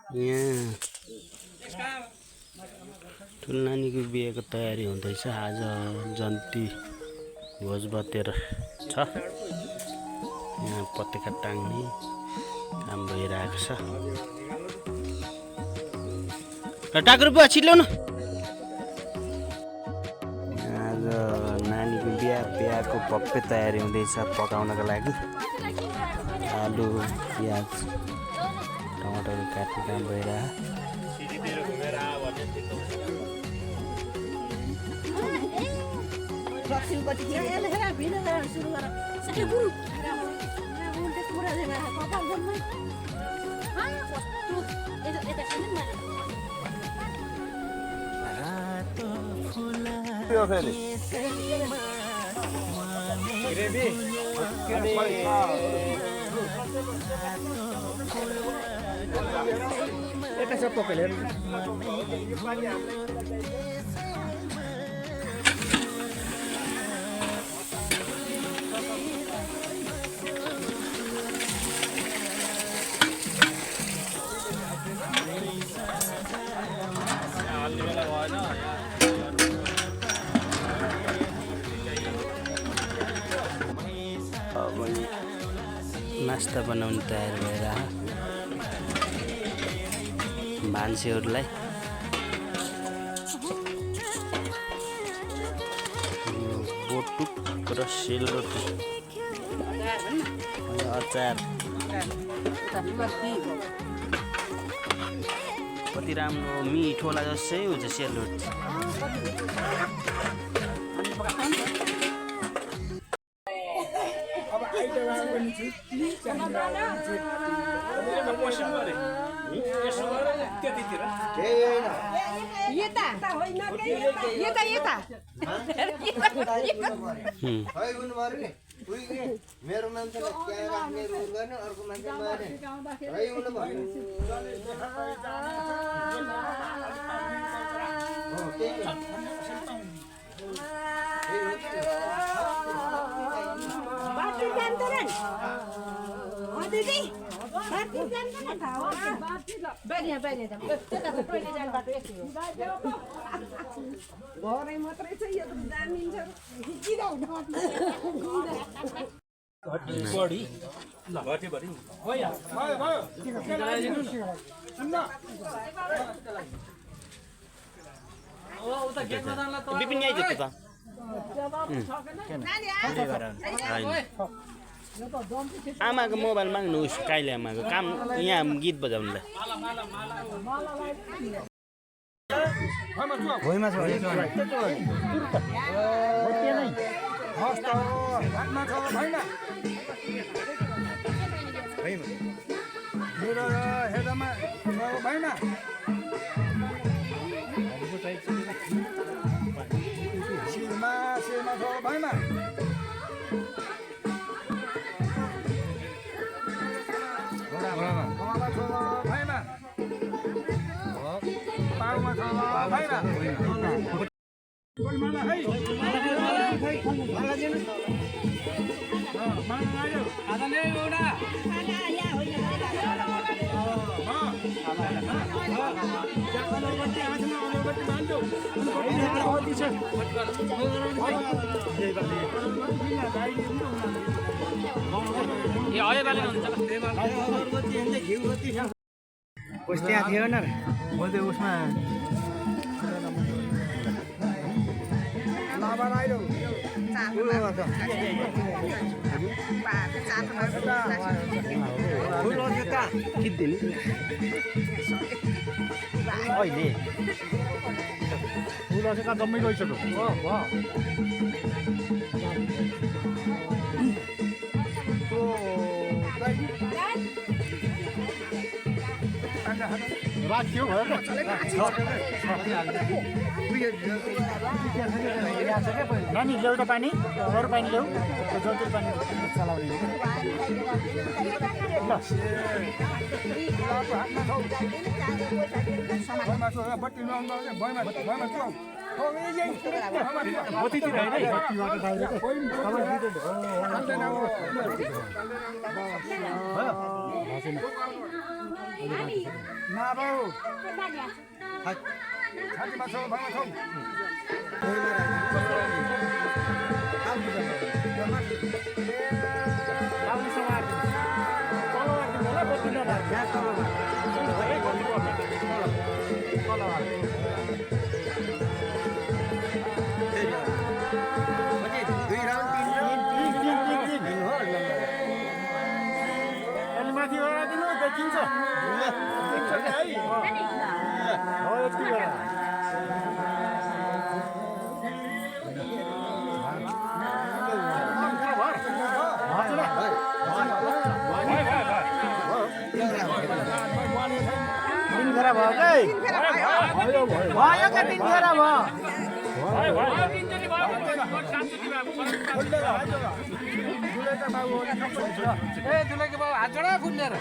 यहाँ ठुलो नानीको बिहेको तयारी हुँदैछ। आज जन्ती भोज बतेर छ। यहाँ पत्रिका टाङ्ने काम भइरहेको छ। टाक्रो पो छिट्लो न। आज नानीको बिहाको भव्य तयारी हुँदैछ पकाउनको लागि। आलु प्याज टमाटर काट्ने काम भइरहेको। Esta es poco leer. नास्ता बनाउने तयारी भइरहेको मान्छेहरूलाई। बोटुक र सेलरोटी अचार कति राम्रो मिठो होला जस्तै हुन्छ सेलरोटी। मेरो मान्छेले त्यहाँ राख्ने रुल गर्ने अर्को मान्छे मारे है उनी भन्नु बिपिन आइज त आमाको मोबाइल माग्नु काइले आमाको काम यहाँ गीत बजाउनुलाई। त्यहाँ थियो न म त्यो उसमा जम्मै गइसक्यो। राखियो भयो नानी ल्याउ त पानी अरू पानी ल्याउ जतिले पानी चलाउने ल नाबाउ छातीमा छौ भरमा छौ माथि गएर दिनु देखिन्छ हात जोडा फुल्लेर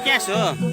क्यास हो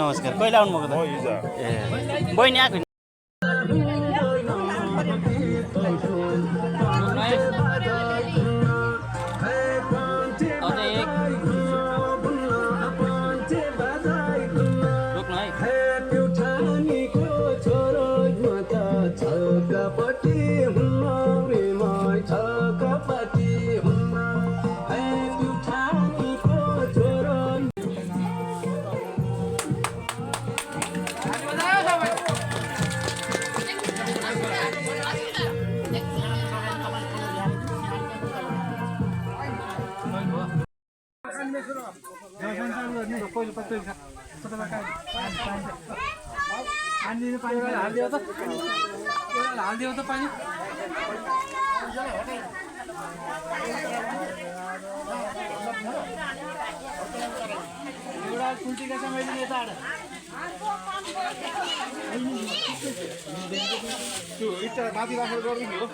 नमस्कार कहिले आउनुभएको त ए बहिनी आएको हालिदियो त पानी एउटा कुल्टीका समय यता त्यो इटा माथि राखेर गर्नु नि हो